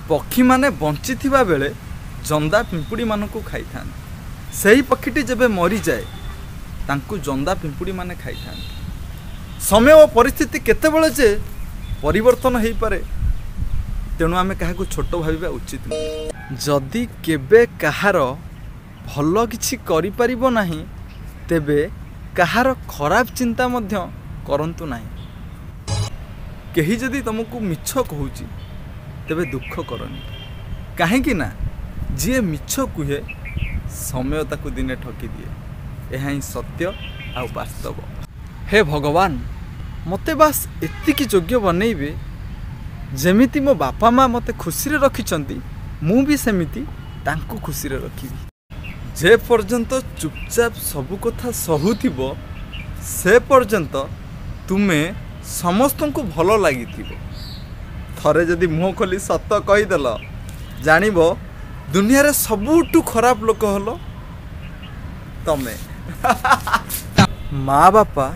ପକ୍ଷୀମାନେ ବଞ୍ଚିଥିବା ବେଳେ ଜନ୍ଦା ପିମ୍ପୁଡ଼ିମାନଙ୍କୁ ଖାଇଥାନ୍ତି। ସେହି ପକ୍ଷୀଟି ଯେବେ ମରିଯାଏ, ତାଙ୍କୁ ଜନ୍ଦା ପିମ୍ପୁଡ଼ିମାନେ ଖାଇଥାନ୍ତି। ସମୟ ଓ ପରିସ୍ଥିତି କେତେବେଳେ ଯେ ପରିବର୍ତ୍ତନ ହେଇପାରେ, ତେଣୁ ଆମେ କାହାକୁ ଛୋଟ ଭାବିବା ଉଚିତ ନୁହେଁ। ଯଦି କେବେ କାହାର ଭଲ କିଛି କରିପାରିବ ନାହିଁ, ତେବେ କାହାର ଖରାପ ଚିନ୍ତା ମଧ୍ୟ କରନ୍ତୁ ନାହିଁ। କେହି ଯଦି ତୁମକୁ ମିଛ କହୁଛି, ତେବେ ଦୁଃଖ କରନି, କାହିଁକି ନା ଯିଏ ମିଛ କୁହେ, ସମୟ ତାକୁ ଦିନେ ଠକିଦିଏ। ଏହା ହିଁ ସତ୍ୟ ଆଉ ବାସ୍ତବ। ହେ ଭଗବାନ, ମୋତେ ବାସ୍ ଏତିକି ଯୋଗ୍ୟ ବନେଇବେ, ଯେମିତି ମୋ ବାପା ମା ମୋତେ ଖୁସିରେ ରଖିଛନ୍ତି, ମୁଁ ବି ସେମିତି ତାଙ୍କୁ ଖୁସିରେ ରଖିବି। ଯେ ପର୍ଯ୍ୟନ୍ତ ଚୁପଚାପ ସବୁ କଥା ସହୁଥିବ, ସେ ପର୍ଯ୍ୟନ୍ତ ତୁମେ ସମସ୍ତଙ୍କୁ ଭଲ ଲାଗିଥିବ। ଥରେ ଯଦି ମୁହଁ ଖୋଲି ସତ କହିଦେଲ, ଜାଣିବ ଦୁନିଆରେ ସବୁଠୁ ଖରାପ ଲୋକ ହେଲ ତମେ। ମା ବାପା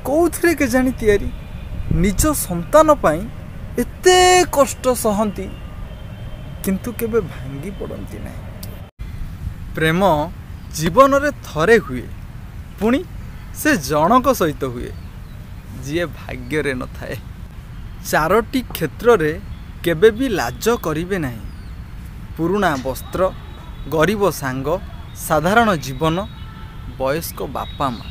କେଉଁଥିରେ କେଜାଣି ତିଆରି, ନିଜ ସନ୍ତାନ ପାଇଁ ଏତେ କଷ୍ଟ ସହନ୍ତି, କିନ୍ତୁ କେବେ ଭାଙ୍ଗି ପଡ଼ନ୍ତି ନାହିଁ। ପ୍ରେମ ଜୀବନରେ ଥରେ ହୁଏ, ପୁଣି ସେ ଜଣକ ସହିତ ହୁଏ ଯିଏ ଭାଗ୍ୟରେ ନଥାଏ। ଚାରୋଟି କ୍ଷେତ୍ରରେ କେବେ ବି ଲାଜ କରିବେ ନାହିଁ: ପୁରୁଣା ବସ୍ତ୍ର, ଗରିବ ସାଙ୍ଗ, ସାଧାରଣ ଜୀବନ, ବୟସ୍କ ବାପା ମା।